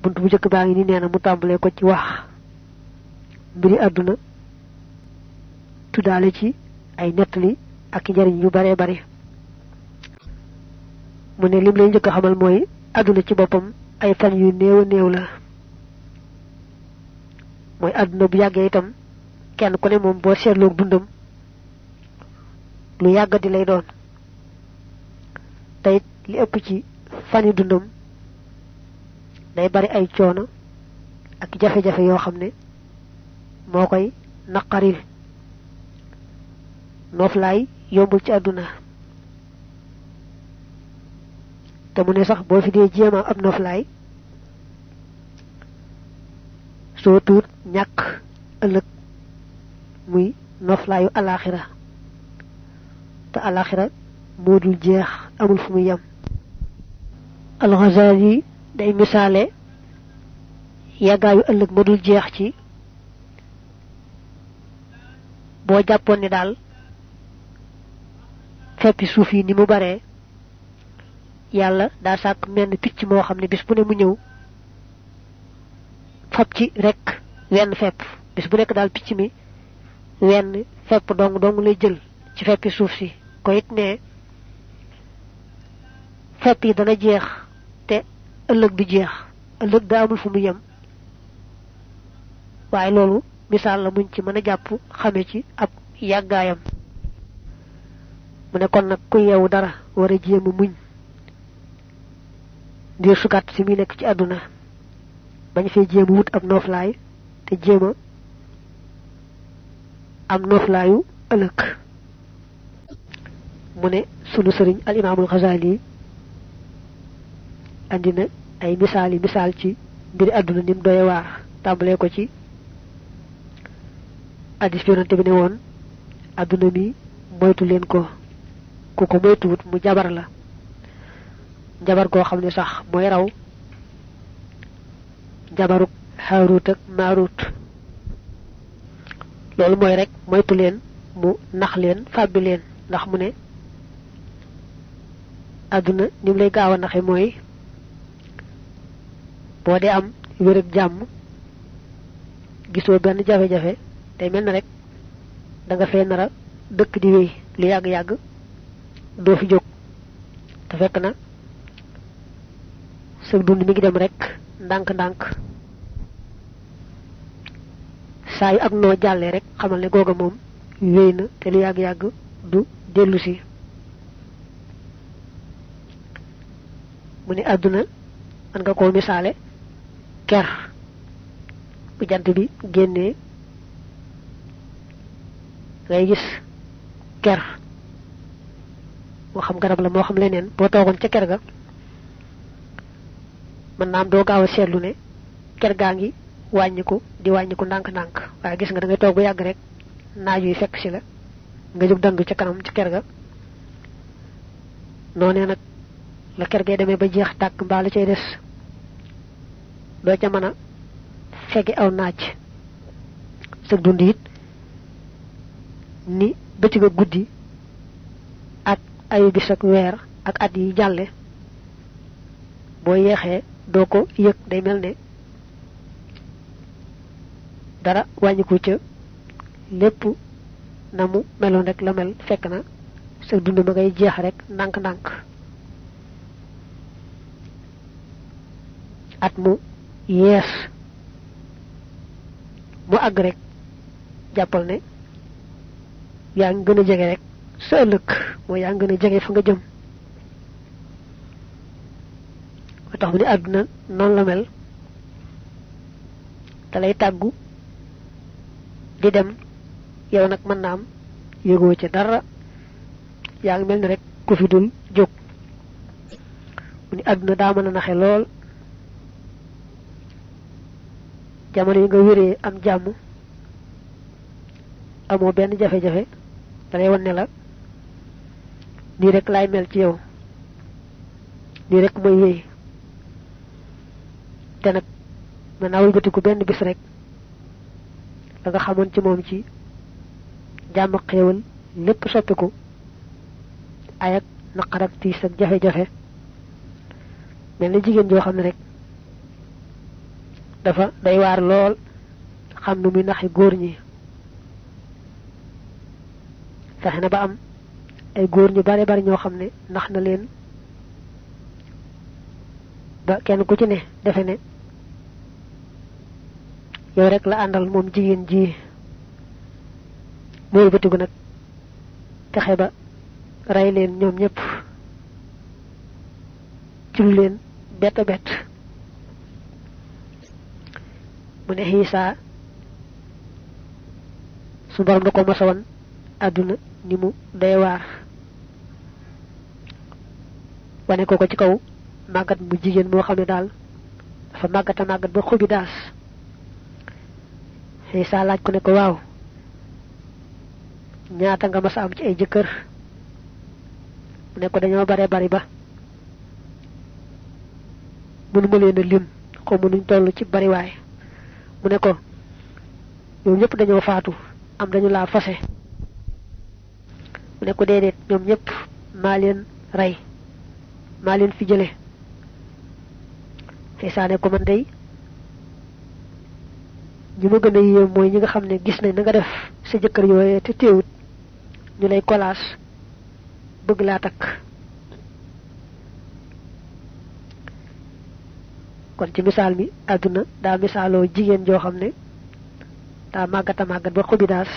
buntu bu jëkk baa ngi ni neena mu tàmbalee ko ci wax mbiri àdduna tuddaale ci ay nettali ak njariñ yu bare bare mu ne lim lay njëkk xamal mooy àdduna ci boppam ay fan yu néew a néew la mooy àdduna bu yàggee itam kenn ku ne moom boo seetloog dundam lu yàggati lay doon tayit li ëpp ci fani dundam day bari ay coono ak jafe-jafe yoo xam ne moo koy naqaril noflaay yombul ci àdduna te mu ne sax boo fi dee jéema ab noflaay soo tuut ñàkk ëllëg muy noflaayu alaxira te alaxira moo dul jeex amul fu muy yam al-Ghazali day misaale yàggaayu ëllëg ma dul jeex ci boo jàppoon ni daal feppi suuf yi ni mu baree yàlla daa sàkk menn picc moo xam ne bis bu ne mu ñëw fab ci rek wenn fepp bis bu nekk daal picc mi wenn fepp dong lay jël ci feppi suuf si ko it ne fepp yi dana jeex te ëllëg du jeex ëllëg daa amul fu mu yem waaye loolu misaal la muñ ci mën a jàpp xame ci ab yàggaayam mu ne kon nag ku yeewu dara war a jéem a muñ ngir su gàtt si muy nekk ci àdduna bañ fee jéem a wut ab nooflaay te jéem a am nooflaayu ëllëg mu ne sunu sëriñ al imaamul Ghazali andi na ay misaal ci mbiri àdduna nim doye waar tàmbalee ko ci addis bi yonante bi ne woon àdduna mi moytu leen ko ku ko moytuwut mu jabar la jabar goo xam ne sax mooy raw jabaruk Haarut ak Maarut loolu mooy rek moytu leen mu nax leen fàbbi leen ndax mu ne àdduna ni mu lay gaaw a naxe mooy boo dee am wér ak jàmm gisoo benn jafe-jafe day mel na rek da nga fee nara dëkk di wéy lu yàgg-yàgg doo fi jóg te fekk na sa dund mi ngi dem rek ndànk-ndànk saa yu ak noo jàllee rek xamal ne googa moom wéy na te lu yàgg-yàgg du dellu si mu ne àdduna man nga koo misaale ker bu jant bi génnee ngay gis ker moo xam garab la moo xam leneen boo toogoon ca ker ga mën naam doo gaaw a seetlu ne ker gaa ngi wàññiku di wàññiku ndànk-ndànk waaye gis nga da ngay toog ba yàgg rek naaj yu fekk si la nga jóg dandu ca kanam ca ker ga noonee nag la ker gay demee ba jeex tàkk mbaa la cay des doo ca mën a fege aw naaj sa dund it ni bëccëg ak guddi ak ayu bis ak weer ak at yi jàlle boo yeexee doo ko yëg day mel ne dara wàññiku ca lépp na mu meloon rek la mel fekk na sa dund ma ngay jeex rek ndànk-ndànk at mu yees mu àgg rek jàppal ne yaa ngi gën a jege rek sa ëllëg mooy yaa ngi gën a jege fa nga jëm moo tax mu ne àdduna noonu la mel da lay tàggu di dem yow nag mën naa am yëgoo ca dara yaa ngi mel ni rek ku fi dul jóg mu ne àdduna daa mën a naxe lool jamono yi nga wéree am jàmm amoo benn jafe-jafe dalay wan ne la nii rek laay mel ci yow nii rek mooy wéy te nag mën naa wëlbatiku benn bis rek la nga xamoon ci moom ci jàmm xéewal lépp soppiku ay ak naqar ak tiis ak jafe-jafe mel na jigéen joo xam ne rek dafa day waar lool xam nu muy naxi góor ñi fexe na ba am ay góor ñu bare bari ñoo xam ne nax na leen ba kenn ku ci ne defe ne yow rek la àndal moom jigéen ji mooy bëtigu nag fexe ba ray leen ñoom ñëpp ci lu leen bett bett mu ne Isa su borom da ko masa wan àdduna ni mu day waar wane ko ci kaw màggat mu jigéen moo xam ne daal dafa màggata màggat ba xubi daas Isa laaj ko ne ko waaw ñaata nga masa am ci ay jëkkër mu ne ko dañoo bare bari ba mënuma leen a lim xaw ma nuñ toll ci bari waay mu ne ko ñoom ñëpp dañoo faatu am dañu laa fase mu ne ko déedéet ñoom ñëpp maa leen rey maa leen fi jële Isa ne ko man day ñi ma gën a yéem mooy ñi nga xam ne gis nañ na nga def sa jëkkër yooyee te teewut ñu lay kolaas bëgg laa takk kon ci misaal mi àdduna daa misaaloo jigéen joo xam ne daa màggata màggat ba xubi daas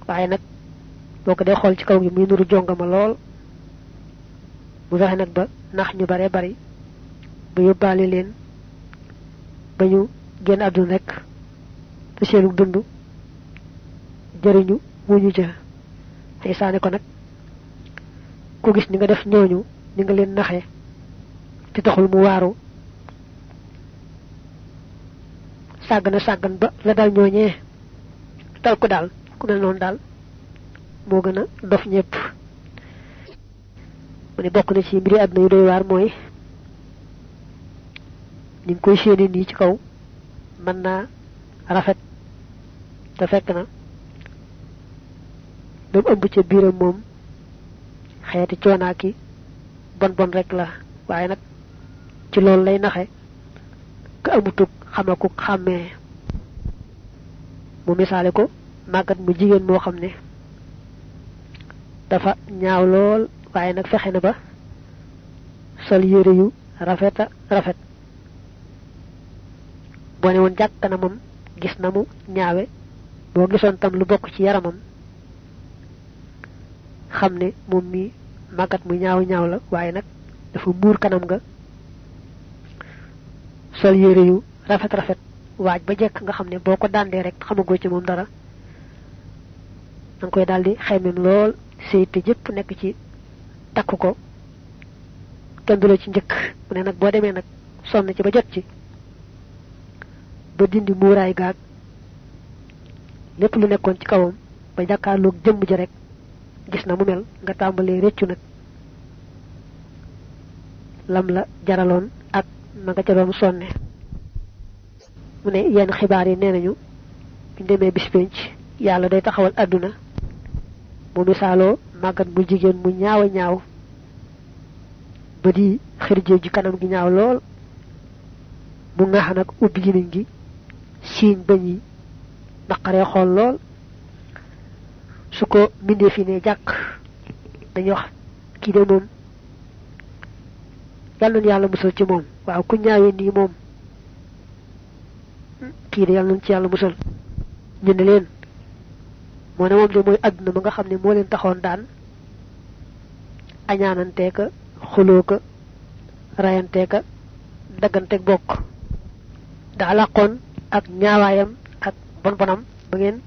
waaye nag boo ko dee xool ci kaw gi muy nuru jongama lool mu fexe nag ba nax ñu bare bari ba yóbbaale leen ba ñu génn àdduna rek te seenu dund jëriñu wuñu ja te saane ko nag ku gis ni nga def ñooñu ni nga leen naxee te taxul mu waaru sàggan ba la dal ñooñee dal ko daal ku mel noonu daal moo gën a dof ñépp mu ne bokk na ci mbiri àdduna yu doy waar mooy ni nga koy séenee nii ci kaw mën naa rafet te fekk na dam ëmb ca biiram moom xeeti coonaaki bon bon rek la waaye nag ci loolu lay naxe ka amutug xamakuk xàmmee mu misaale ko màggat mu jigéen moo xam ne dafa ñaaw lool waaye nag fexe na ba sol yére yu rafeta rafet boo ne woon jàkk kanamam gis na mu ñaawe boo gisoon tam lu bokk ci yaramam xam ne moom mi màggat mu ñaaw ñaaw la waaye nag dafa muur kanam nga sol yére yu rafet rafet waaj ba jekk nga xam ne boo ko dàndee rek xamagoo ci moom dara danga koy daldi xeymem lool seyte jëpp nekk ci takk ko kenn du la ci njëkk mu ne nag boo demee nag sonn ci ba jot ci ba dindi muuraay gaag lépp lu nekkoon ci kawam ba jàkkaarloog jëmm ji rek gis na mu mel nga tàmbalee réccu nag lam la jaraloon ak na nga ca doon sonne mu ne yenn xibaar yi nee nañu buñ demee bis penc yàlla day taxawal àdduna mu misaaloo màggat mu jigéen mu ñaaw a ñaaw ba di xirjee ji kanam gi ñaaw lool mu ŋaax nag ubbi gimiñ gi siiñ bañ yi naqaree xool lool su ko mbindee fi ne jàkk dañuy wax kii de moom yàlla na yàlla musal ci moom waaw ku ñaawee nii moom kii de yàlla na ci yàlla musal ñu ne leen moo ne moom de mooy àdduna ma nga xam ne moo leen taxoon daan añaanantee ka xuloo ka rayantee ka dagganteeg bokk daa làqoon ak ñaawaayam ak bon bonam ba ngeen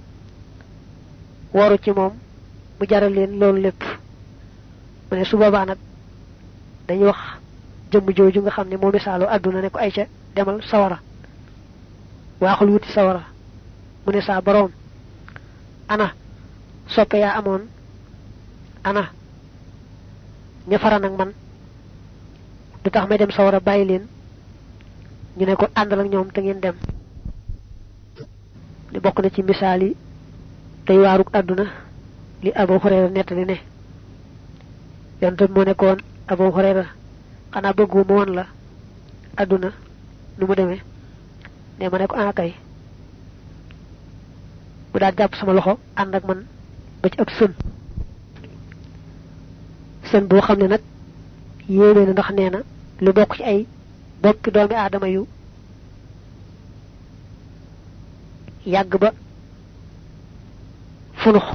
waru ci moom mu jaral leen loolu lépp mu ne su boobaa nag dañuy wax jëmm jooju nga xam ne moo misaaloo àdduna ne ko ay ca demal sawara waaxul wuti sawara mu ne saa boroom ana soppe yaa amoon ana ña faran ak man du tax may dem sawara bàyyi leen ñu ne ko àndal ak ñoom te ngeen dem li bokk na ci misaal yi tey waaruk àdduna li Abu Hurayra nettali ne yonent moo nekkoon Abu Hurayra xanaa bëggu mu woon la àdduna nu mu demee ne ma ne ko kay bu daal jàpp sama loxo ànd ak man ba ci ab sën boo xam ne nag yéeme na ndax nee na lu bokk ci ay boppi doomi aadama yu yàgg ba funux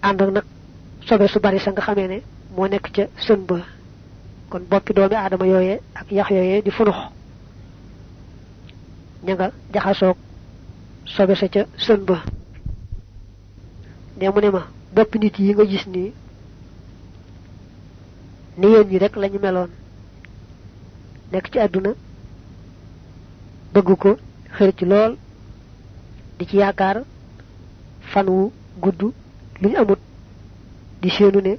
ànd ak nag sobe su bari sa nga xamee ne moo nekk ca sën ba kon boppi doomi aadama yooyee ak yax yooyee di funux ña nga jaxasoog sobe sa ca sën ba ne mu ne ma boppi nit yi nga gis nii ni yéen ñi rek lañu meloon nekk ci àdduna bëgg ko xër ci lool di ci yaakaar fan wu gudd lu ñu amut di seenu ne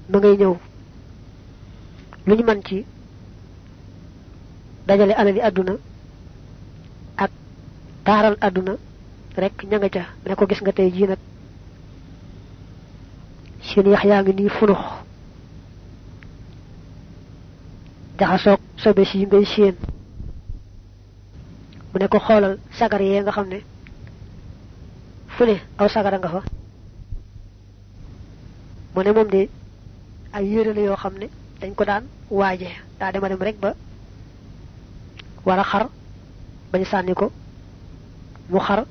ma ngay ñëw lu ñu man ci dajale alali àdduna ak taaral àdduna rek ña nga ca ne ko gis nga tey jii nag seen yax yaa ngi nii funux jaxasoog sobe si ngay séen mu ne ko xoolal sagar yee nga xam ne fu ne aw sagara nga fa mu ne moom de ay yére la yoo xam ne dañ ko daan waaje daa dema dem rek ba war a xar bañ sànni ko mu xar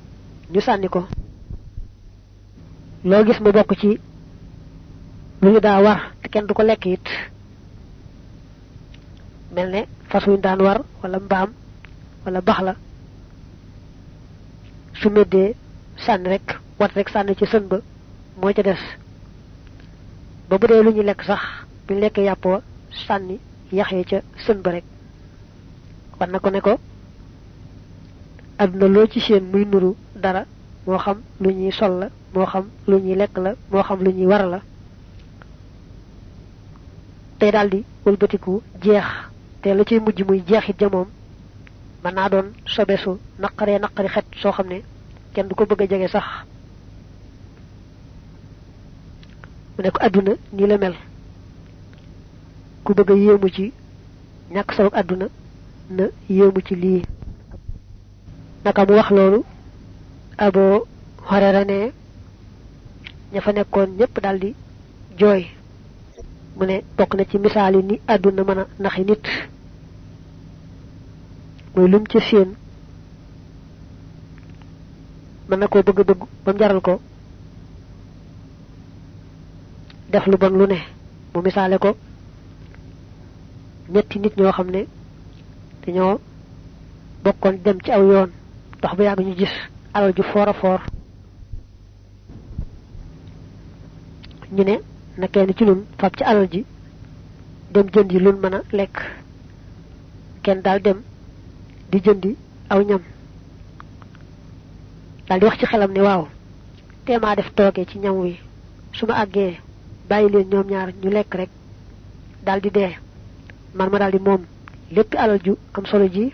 ñu sànni ko loo gis mu bokk ci lu ñu daa war te kenn du ko lekk it mel ne fas wuñ daan war wala mbaam wala baxla su meddee sànni rek wat rek sànni ci sën ba moo ca des ba bu dee lu ñu lekk sax buñ lekkee yàpp wa sànni yax yi ca sën ba rek war na ko ne ko àdduna loo ci seen muy nuru dara moo xam lu ñuy sol la moo xam lu ñuy lekk la moo xam lu ñuy war la tey daldi wëlbatiku jeex te la ciy mujj muy jeexit ja moom mën naa doon sobe su naqari xet soo xam ne kenn du ko bëgg a jege sax mu ne ko àdduna nii la mel ku bëgg a yéemu ci ñàkk sawuk àdduna na yéemu ci lii naka mu wax loolu Abu Hurayra ne ña fa nekkoon ñépp daldi jooy mu ne bokk na ci misaal yi ni àdduna mën a naxi nit mooy lum ci seen mën na koo bëgg ba mu jaral ko def lu bon lu ne mu misaale ko ñetti nit ñoo xam ne dañoo bokkoon dem ci aw yoon dox ba yàgg ñu gis alal ju foor a foor ñu ne na kenn ci nun fab ci alal ji dem jëndi luñ mën a lekk kenn daal dem di jëndi aw ñam daal di wax ci xelam ne waaw teemaa def tooge ci ñam wi su ma àggee bàyyi leen ñoom ñaar ñu lekk rek daal di dee man ma daal di moom lépp alal ju am solo ji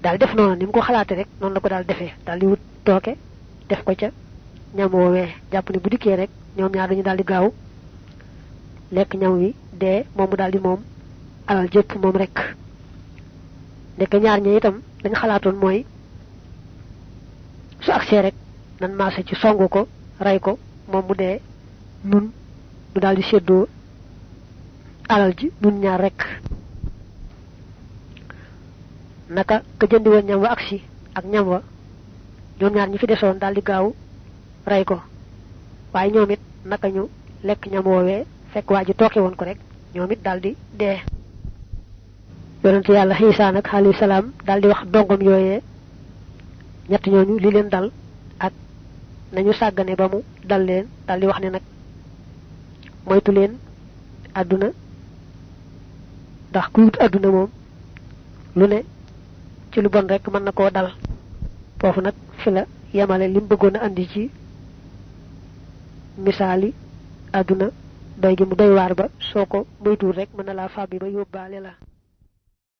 daal def noonu ni mu ko xalaate rek noonu la ko daal defee daal di wut tooke def ko ca ñam woowee jàpp ne bu dikkee rek ñoom ñaar dañu daal di gaaw lekk ñam wi dee moom mu daal di moom alal jëpp moom rek nekk ñaar ñi itam dañ xalaatoon mooy su agsee rek nan maase ci songu ko rey ko moom mu dee nun nu daal di séddoo alal ji nun ñaar rek naka ka jëndi woon ñam wa agsi ak ñam wa ñoom ñaar ñi fi desoon daal di gaaw rey ko waaye ñoom it naka ñu lekk ñam woowee fekk waa ji tooke woon ko rek ñoom it daal di dee yonent yàlla Iisaa nag alayhi salaam daal di wax dongom yooyee ñett ñooñu li leen dal ak nañu sàggane ba mu dal leen daal di wax ne nag moytu leen àdduna ndax ku wut àdduna moom lu ne ci lu bon rek mën na koo dal foofu nag fi la yemale lim bëggoon a andi ci misaali àdduna doy gi mu doy waar ba soo ko moytuwul rek mën na laa fàbbi ba yóbbaale la